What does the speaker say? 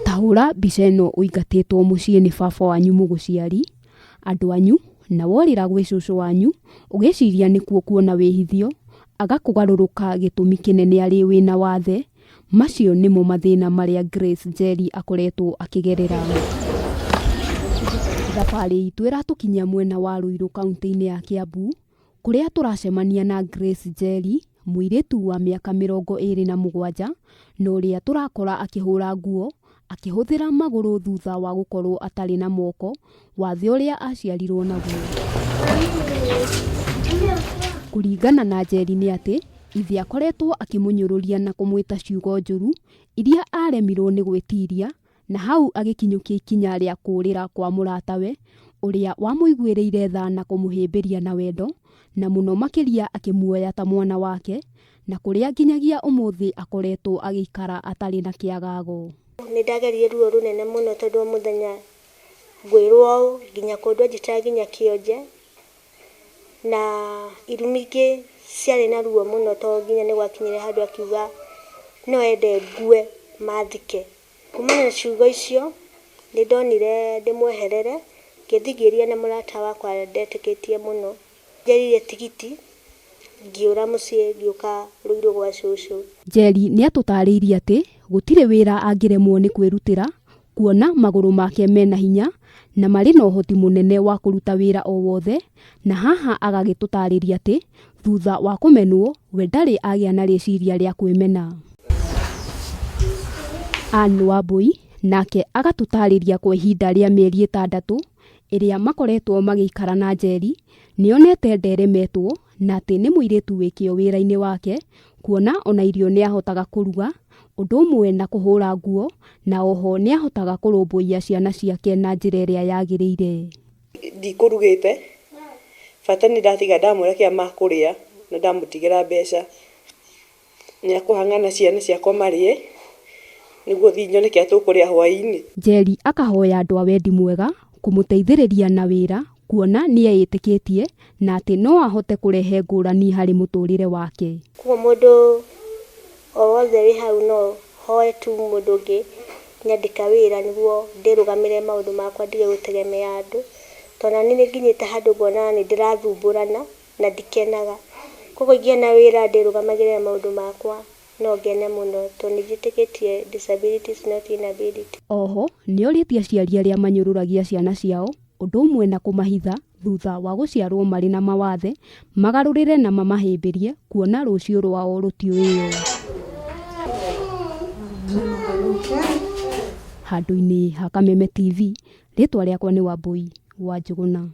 Ta hũra mbica ĩno ũingatĩtwo mũciĩ nĩ baba wanyu mũgũciari, andũ anyu, na worĩra gwĩ cũcũ wanyu ũgĩciria nĩkuo kuona wĩhithio, agakũgarũrũka gĩtũmi kĩnene arĩ wĩna wathe. Macio nĩmo mathĩna marĩa Grace Njeri akoretwo akĩgerera. Thabarĩ itũ ĩratũkinyia mwena wa Ruiru kaũntĩ-inĩ ya Kiambu, kũrĩa tũracemania na Grace Njeri, mũirĩtu wa mĩaka 27 na ũrĩa tũrakora akĩhũra nguo akĩhũthĩra magũrũ thutha wa gũkorwo atarĩ na moko, wathe ũrĩa aciarirwo naguo. Kũringana na Njeri nĩ atĩ, ithe akoretwo akĩmũnyũrũria na kũmwĩta ciugo njũru iria aremirwo nĩ gwĩtiria na hau agĩkinyũkia ikinya rĩa kũũrĩra kwa mũratawe ũrĩa wamũiguĩrĩire tha na kũmũhĩmbĩria na wendo, na mũno makĩria akĩmuoya ta mwana wake, na kũrĩa nginyagia ũmũthĩ akoretwo agĩikara atarĩ na kĩagago. Nĩ ndagerire ruo rũnene mũno tondũ o mũthenya ngwĩrwo ũũ, nginya kũndũ anjĩtaga nginya kĩonje, na irumi ingĩ ciarĩ na ruo mũno tondũ nginya nĩ gwakinyire handũ akiuga no ende ngue mathike. Kumana na ciugo icio, nĩ ndonire ndĩmweherere, ngĩthiĩ ngĩaria na mũrata wakwa ndetĩkĩtie mũno. Njerire tigiti, ngĩũra mũciĩ ngĩũka Ruiru gwa cũcũ. Njeri nĩatũtarĩirie atĩ gũtirĩ wĩra angĩremwo nĩ kwĩrutĩra kuona magũrũ make mena hinya na marĩ na ũhoti mũnene wa kũruta wĩra o wothe, na haha agagĩtũtarĩria atĩ thutha wa kũmenwo we ndarĩ agĩa na rĩciria rĩa kwĩmena. Ann Wambui nake agatũtarĩria kwa ihinda rĩa mĩeri 6 ĩrĩa makoretwo magĩikara na Njeri, nĩonete nderemetwo na atĩ nĩ mũirĩtu wĩ kĩo wĩra-inĩ wake, kuona ona irio nĩahotaga kũruga, ũndũ ũmwe na kũhũra nguo, na oho nĩahotaga kũrũmbũiya ciana ciake na njĩra ĩrĩa yagĩrĩire. Ndikũrugĩte, bata nĩ ndatiga ndamwĩra kĩrĩa makũrĩa na ndamũtigĩra mbeca. Nĩ akũhang'ana ciana ciakwa marĩe, nĩguo thiĩ nyone kĩrĩa tũkũrĩa hwaĩ-inĩ. Njeri akahoya andũ a wendi mwega kũmũteithĩrĩria na wĩra kuona nĩeĩtĩkĩtie na atĩ no ahote kũrehe ngũrani harĩ mũtũrĩre wake. Koguo mũndũ o wothe wĩ hau no hoe tu mũndũ ũngĩ nyandĩka wĩra nĩguo ndĩrũgamĩrĩre maũndũ makwa ndige gũtegemea andũ. Tondũ ona niĩ nĩ nginyĩte handũ ngona nĩ ndĩrathumbũrana na ndikenaga. Koguo ingĩona wĩra ndĩrũgamagĩrĩre na maũndũ makwa no ngene mũno tondũ nĩ njĩtĩkĩtie disability is not inability. Oho nĩorĩtie aciari arĩa manyũrũragia ciana ciao ũndũ ũmwe na kũmahitha thutha wa gũciarwo marĩ na mawathe magarũrĩre na mamahĩmbĩrie kuona rũciũ rwao rũtiũĩo. Handũ-inĩ ha Kameme TV, rĩtwa rĩakwa nĩ Wambui wa Njũgũna.